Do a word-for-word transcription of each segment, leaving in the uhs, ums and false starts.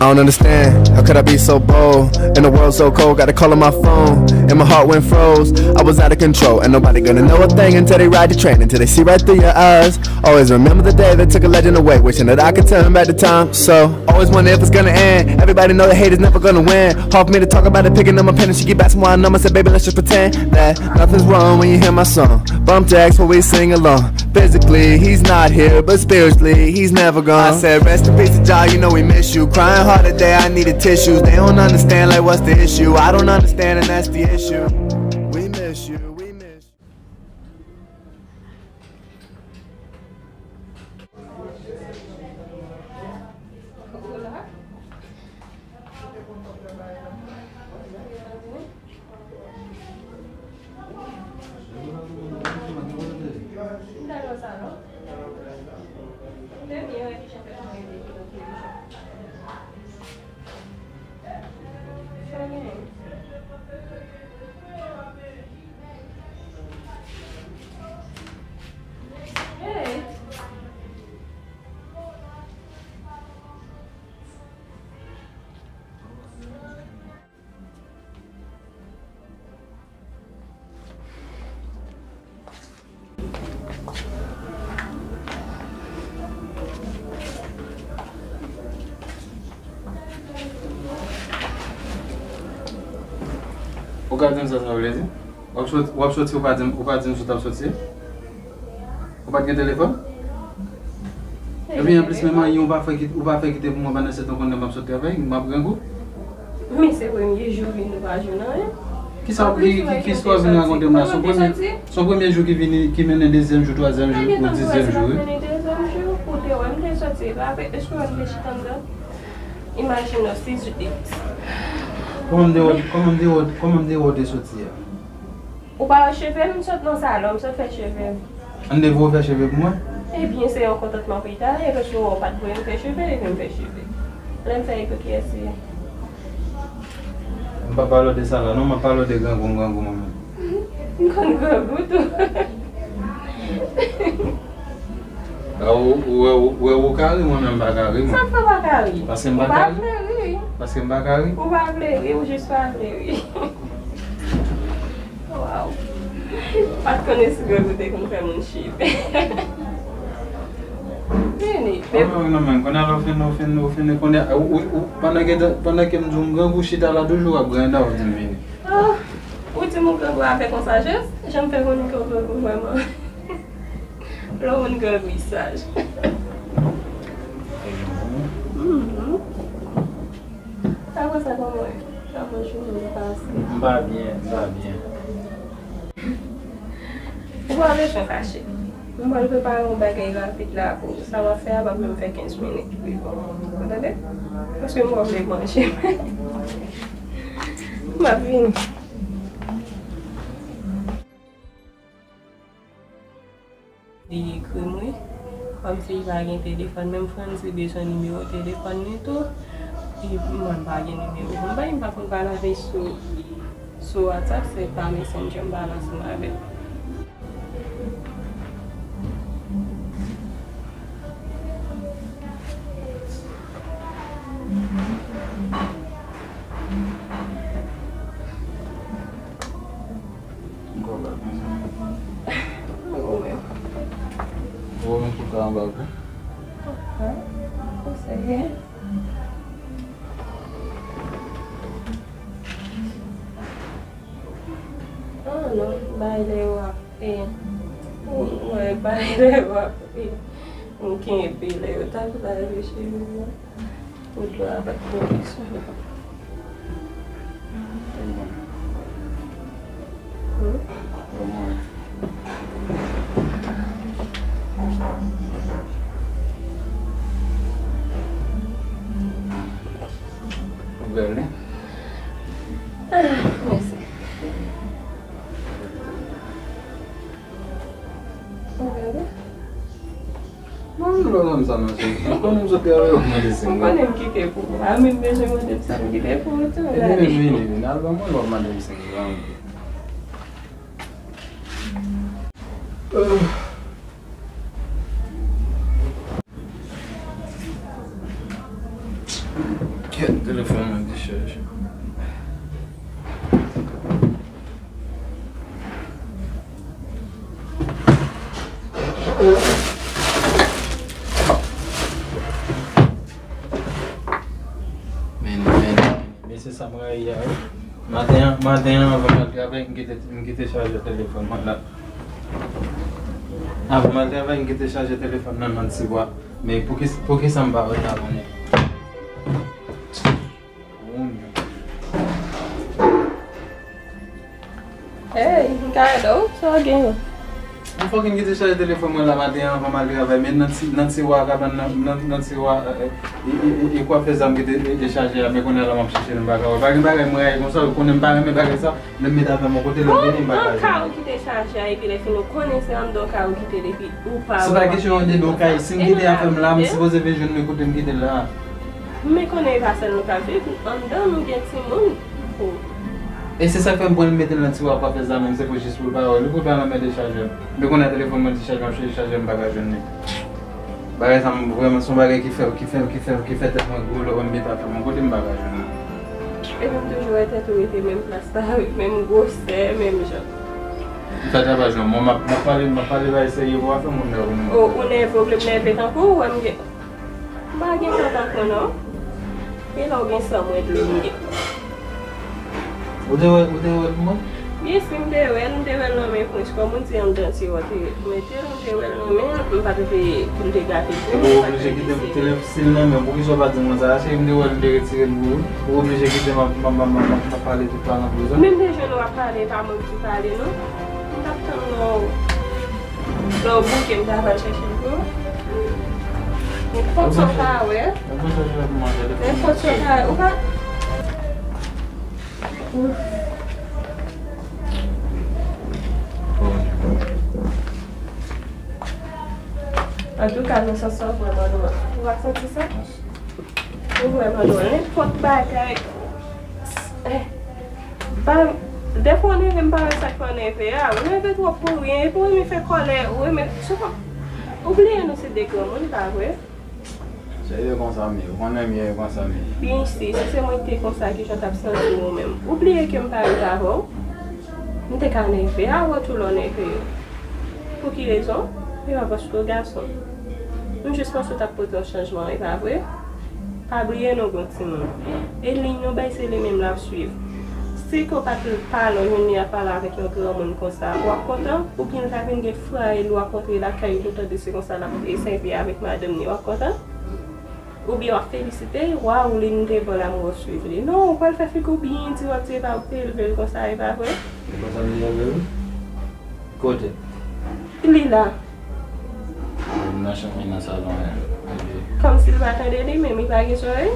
I don't understand, how could I be so bold? In a world so cold, got a call on my phone, and my heart went froze. I was out of control, and nobody gonna know a thing until they ride the train, until they see right through your eyes. Always remember the day that took a legend away, wishing that I could turn back the time. So, always wonder if it's gonna end. Everybody know the hate is never gonna win. Hard for me to talk about it, picking up my pen, and she get back some wine. I'ma say, baby, let's just pretend that nothing's wrong when you hear my song. Bump jacks when we sing along. Physically, he's not here, but spiritually, he's never gone. I said, rest in peace to Jah, you know we miss you. Crying hard today, I needed tissues. They don't understand, like, what's the issue? I don't understand, and that's the issue. We miss you, we miss you. Ou ka di m sa sa vle di? W ap sot-, w ap soti, ou pa di m, ou pa di m si w t ap soti? Ou pa t gen telefòn? Epi anplis, menm anyen ou pa fè kit-, ou pa fè kite pou mwen pandan se tan konnen m ap sot travay, m ap grangou. Men se premye jou vini, ou pa jwenn anyen. Kisa w, ki, ki, kisa w ap vin rakonte m la? Se yon premye, se yon premye jou ki vini, ki mennen dezyèm jou, twazyèm jou, ou dizyèm jou, wi. Mennen dezyèm jou, ou te wè m te soti, e pa vre? Èske w wè m te chita anndan? Imajine w, sis jou. Kòman m te wè, kòman m te wè, kòman m te wè w te soti a? Ou pa wè cheve m, m sot nan salon, m sot fè cheve m. An te voye fè cheve pou mwen? Ebyen, se yon kontantman pou li ta ye, paske ou pa t voye m fè cheve, epi m fè cheve. Lè m fè, epi kiyès li ye? M pa pale w de sa la, non, m ap pale w de grangou m, grangou m, manman. M konn grangou tou. A, ou, ou, ou, ou, ou ka ri, mwen menm m pa ka ri, mwen. Sa k fè w pa ka ri? Paske m pa ka ri. Ou pa vle ri. Paske m pa ka ri. Ou pa vle ri, ou jis pa vle ri. Waw. Pa t konnen si grangou te konn fè moun chive. Vini, bebe. Non, non, men, kounye a la, ou fin, ou fin, ou fin, kounye a, ou, ou, ou, pandan ke, pandan ke m di w m grangou, chita la toujou, w ap grangou, w ap di m vini. Ah, ou di m ou grangou avèk yon sajès? Jan m fè konnen ke w grangou vrèman. Lè w moun grangou, li saj. Mhm. Apre sa, kòman w ye? Kòman jounen w pase? M pa byen, m pa byen. Ou pa bezwen fache. M pral prepare yon bagay rapid la pou ou. Sa w ap fè a p ap menm fè kenz minit li bon. Ou tande? Paske m wè w vle manje. M ap vini. Li ekri m, wi. Kòmsi li pa gen telefòn. Menm Franzi bezwen nimewo telefòn li tou. Li, mwen pa gen nimewo. Mwen pa, m pa konn pale avè l sou, sou WhatsApp, se pa Messenger m pale ansanm avè l. Ou menm. Ou menm pou ka anba kou. Ou serye? Ah non, bay lè yo ap, e, ou wè, bay lè yo ap, e, m kenbe lè yo t ap lave cheve m nan. Pou dlo a pa t tonbe sou mwen. Hmm? Ou bèl, wi. Ah, mèsi. Ou bèl, wi. Mwen menm lè w ban m sa nan cheve. Ou konnen m sot travay, w ap mande senk goud. Ou konnen m kite pou ou. A menm bezwen mande m sa m kite pou ou tou. Epi vini, vini, vini. Al ban mwen, w ap mande m senk goud. Euh. Kèt, telefòn mwen dechaje. Men, men, men se sa m rayi a, wi. Maten an, maten an, anvan m al travay, m kite, m kite chajè telefòn mwen la. Anvan m al travay, m kite chajè telefòn nan nan tiwa. Men poukisa, poukisa m pa wè sa konnen? Hey, m ka ede w? Sa w genyen? Mwen fòk m kite chajè telefòn mwen la maten an anvan m al travay, men nan ti, nan tiwa kabann nan, nan, nan tiwa, e, e, e, e, e kwafèz la m kite, e, e chajè a, men kounye a la m ap chèche l, m pa ka wè. Pa gen bagay m rayi konsa, ou konnen m pa renmen bagay sa, lè m mete afè m yon kote, lè m vini, m pa ka jwenn. An ka ou kite chajè a, epi lè fini, ou konnen se anndan kay ou kite l, epi ou pa wè. Se pa kesyon anndan kay, si m kite afè m la, m sipoze vin jwenn li kote m kite l la. Men konnen e pa sèl nou k ap viv, anndan nou gen timoun. E se sa k fè m pran l, m mete l nan tiwa kwafèz la menm, se pou jis pou l pa wè l, pou l pa nan men dechajè m. Men kounye a telefòn mwen dechaje, m ap chèche chajè m, m pa ka jwenn li. Bagay sa m vrèman se yon bagay ki fè, ki fè, ki fè, ki fè tèt mwen gwo lè w wè m mete afè m yon kote m pa ka jwenn li. Epi m toujou wè tèt ou rete menm plas la, menm gwosè, menm jan. M fè travay jwenn mwen, m ap, m ap pale, m ap pale bagay serye pou afè moun nève m. O, ou nève, ou vle m nève tankou ou wè m gen. M pa gen tan tankou non. E lè w gen san mwen dlo m gen. Ou te wè, ou te wè l pou mwen? Byen si m te wè l, m te wè l nan men Prince. Kòm ou di anndan tiwa w te mete l, m te wè l nan men l, m pa t vle pou l te gate l pou mwen, m pa t vle li sere. Epi w oblije kite m telefòn, si l nan men w, poukisa w pa di mwen sa, cheri, m te wè l, m te retire l pou ou. Ou oblije kite m ap, m ap, m ap, m ap, m ap pale tout paran prizon. Men m te jwenn w ap pale, e pa mwen ki pale non. M t ap tann lè w Lè w bouke, m ta pral chèche l pou ou. Nenpòt sa w pa wè. Nenpòt sa w pa wè. Ou pa. Antouka, nou santi sa vrèman dwòl. Ou pa santi sa? Ou vrèman dwòl. Nenpòt bagay. Eh, ba, dèfwa w nève m pa wè sa k fè w nève a. Ou nève twòp pou ryen. Epi w renmen fè kòlè. Ou renmen, se kòm, ou bliye nou se de granmoun, pa vre? Se yo konsa m ye. Ou konnen m ye, yo konsa m ye. Byen si, si se mwen ki te konsa, kijan w t ap santi w ou menm? Ou bliye ke m parèt avè w? M te ka nève avè w tou lè w nève yo. Pou ki rezon? E pa paske w gason. M jis panse w t ap pote yon chanjman, e pa vre? Pa bliye nou gon timoun. E liy nou bay se li menm l ap swiv. Si ke w pa t pale, w jwenn li ap pale avèk yon granmoun konsa, w ap kontan? Oubyen l ta vin gen frè a li, w ap kontre lakay li, w tande se konsa l ap sèvi avèk madanm li, w ap kontan? Oubyen w ap felisite l, waw, li n te bon la, m wè w swiv li. Non, ou pral fè figi w byen di w ap di e pa ou k te elve l konsa, e pa vre? E konsa m te elve l? Kote? Li la. Li nan chanm, li nan salon an. Kòmsi l pa tande li menm, li pa gen zòrèy?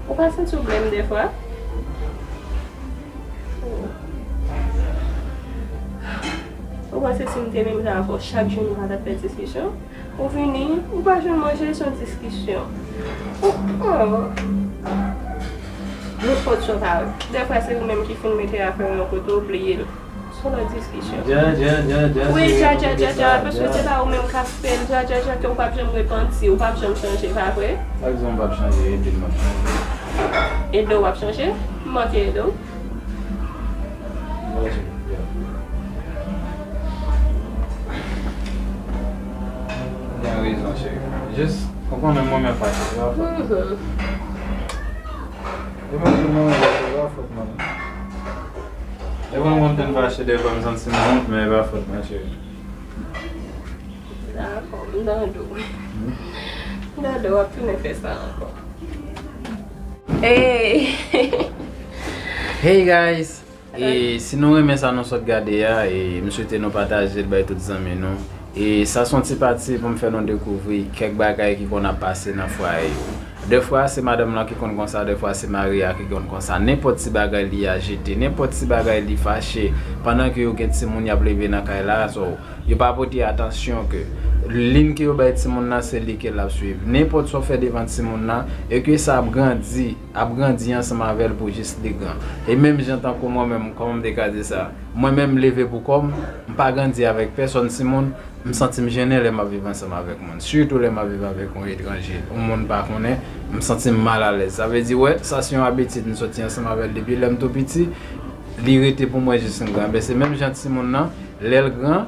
Ou pa santi w blèm dèfwa? Ou panse si m te menm jan avè w, chak jou nou pa t ap fè diskisyon? Ou vini, ou pa jwenn manje, se yon diskisyon. Ou, oh. Nenpòt sa w pa wè. Dèfwa se ou menm ki fin mete afè w yon kote, ou bliye l. Se yon lòt diskisyon. Dja, dja, dja, dja, wi, dja, dja, dja, dja, paske se pa ou menm k ap fè l, dja, dja, dja, ke ou p ap janm repanti, ou p ap janm chanje, pa vre? Sa k di w m p ap chanje, ede m m ap chanje. Ede w w ap chanje? M manke ede w? Ou gen rezon, cheri. Jis, ou konnen mwen menm fache, se pa fòt. Mhm. E mwen di mwen menm fache, se pa fòt mwen. E mwen, mwen te fache, dèfwa m santi m wont, men e pa fòt mwen, cheri. Dakò, m nan do. M nan do, w ap tounen fè sa ankò. Hey! Hey guys! E si nou renmen sa nou sot gade a, e m swete nou pataje l bay tout zanmi nou. E sa se yon ti pati pou m fè nou dekouvri kèk bagay ki konn ap pase nan fwaye yo. Dèfwa se madanm lan ki konn konsa, dèfwa se mari a ki konn konsa. Nenpòt ti bagay li ajite, nenpòt ti bagay li fache. Pandan ke yo gen timoun y ap leve nan kay la, so, yo pa pote atansyon ke liy ke yo bay timoun nan, se li ke l ap swiv. Nenpòt sa w fè devan timoun nan, e ke sa ap grandi, ap grandi ansanm avè l pou jis li gran. E menm jan tankou mwen menm, kòman m te ka di sa? Mwen menm, m leve pou kò m, m pa grandi avèk pèsòn timoun, M santi m jennen lè m ap viv ansanm avèk moun. Sitou lè m ap viv avèk yon etranje, yon moun m pa konnen, m santi m malalèz. Sa vle di, wè, sa se yon abitid m soti ansanm avè l depi lè m tou piti. Li rete pou mwen jis m gran. Ebyen, se menm jan timoun nan, lè l gran,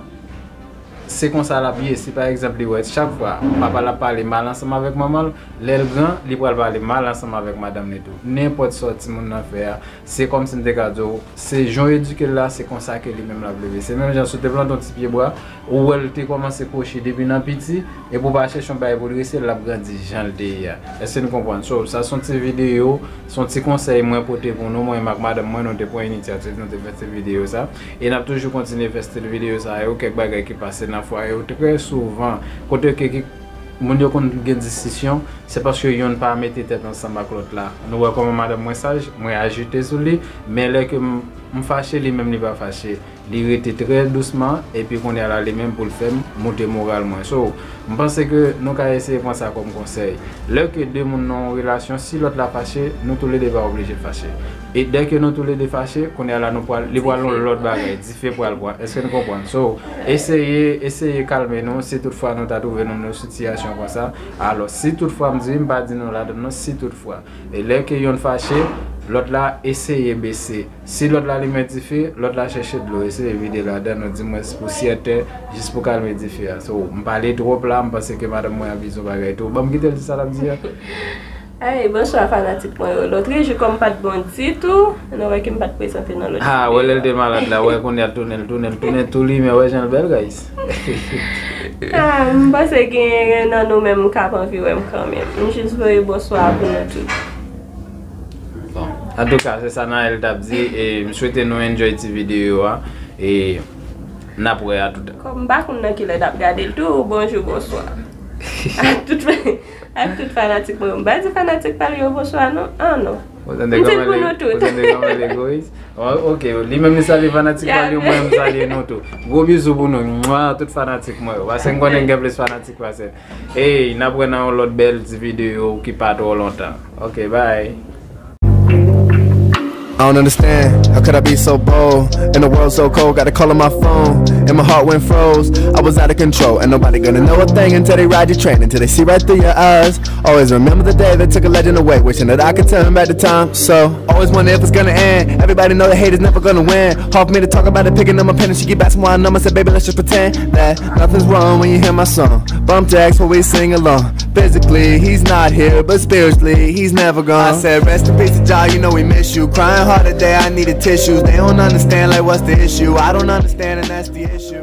se konsa l ap ye. Si pa egzanp, li wè chak fwa papa l ap pale mal ansanm avèk manman l, lè l gran, li pral pale mal ansanm avèk madanm li tou. Nenpòt sa timoun nan fè a, se kòmsi m te ka di w, se jan w edike l la, se konsa ke li menm l ap leve. Se menm jan si w te plante yon ti pye bwa, ou wè l te kòmanse kwochi depi nan piti, epi w pa chèche yon bagay pou l drese l, l ap grandi jan l te ye a. Èske n konprann? So, sa se yon ti videyo, se yon ti konsèy mwen pote pou nou, mwen menm ak madanm mwen, nou te pran inisyativ, nou te fè ti videyo sa. E n ap toujou kontinye fè stil videyo sa yo, kèk bagay ki pase nan fwaye yo trè souvan, kote ke ki, moun yo konn gen diskisyon, se paske yonn pa mete tèt ansanm ak lòt la. Nou wè kòman madanm mwen saj, mwen ajite sou li, men lè ke m, m fache, li menm li pa fache. Li rete trè dousman, epi kounye a la, li menm pou l fè m moute moral mwen. So, m panse ke nou ka eseye pran sa kòm konsèy. Lè ke de moun nan yon relasyon, si lòt la fache, nou toulede pa oblije fache. E dèke nou toulede fache, kounye a la, nou pral, li pral yon lòt bagay, dife pral pran. Èske nou konprann? So, eseye, eseye kalme nou, si toutfwa nou ta twouve nou nan yon sitiyasyon konsa. Alò, si toutfwa m di, m pa di nou ladan non, si toutfwa. E lè ke yonn fache, lòt la eseye bese. Si lòt la limen dife, lòt la chèche dlo, eseye vide ladan, nou di mwens pou syètè, jis pou kalme dife a. So, m pale twòp la, m panse ke madanm mwen ap vize yon bagay tou. Ban m kite l di sa l ap di a. Ay, bonswa fanatik mwen yo. Lòt jou kòm m pa t bon ditou, nou wè ke m pa t prezante nan lòt videyo. Ah, wè lè l te malad la, wè kounye a l tounen, l tounen, l tounen tou limen, wè jan l bèl, guys. Ah, m panse gen nan nou menm k ap anvi wè m kanmenm. M jis voye bonswa pou nou tout. Bon, antouka, se sa Naël t ap di, e m swete nou enjoy ti videyo a, e n ap wè a tout. Kòm m pa konn nan kilè n ap gade l tou, bonjou, bonswa. Ak tout, ak tout fanatik mwen yo. M pa di fanatik pa l yo bonswa, non? Ah, non. Ou tande kòman l egoyis? Oh, ok, li menm li salye fanatik pa l yo, mwen menm m salye nou tou. Gwo bizou pou nou, mwa, tout fanatik mwen yo. Paske m konnen m gen plis fanatik pase. Ey, n ap wè nan yon lòt bèl ti videyo ki pa twò lontan. Ok, bye. I don't understand, how could I be so bold? In a world so cold, got a call on my phone, and my heart went froze. I was out of control, and nobody gonna know a thing until they ride your train, until they see right through your eyes. Always remember the day they took a legend away, wishing that I could turn back the time. So, always wonder if it's gonna end. Everybody know the hate is never gonna win. Hard for me to talk about it, picking up my pen, and she get back to my number, said, baby, let's just pretend that nothing's wrong when you hear my song. Bump jacks where we sing along. Physically, he's not here, but spiritually, he's never gone. I said, rest in peace to Jah, you know we miss you. Crying hard today, I needed tissues. They don't understand, like, what's the issue? I don't understand, and that's the issue.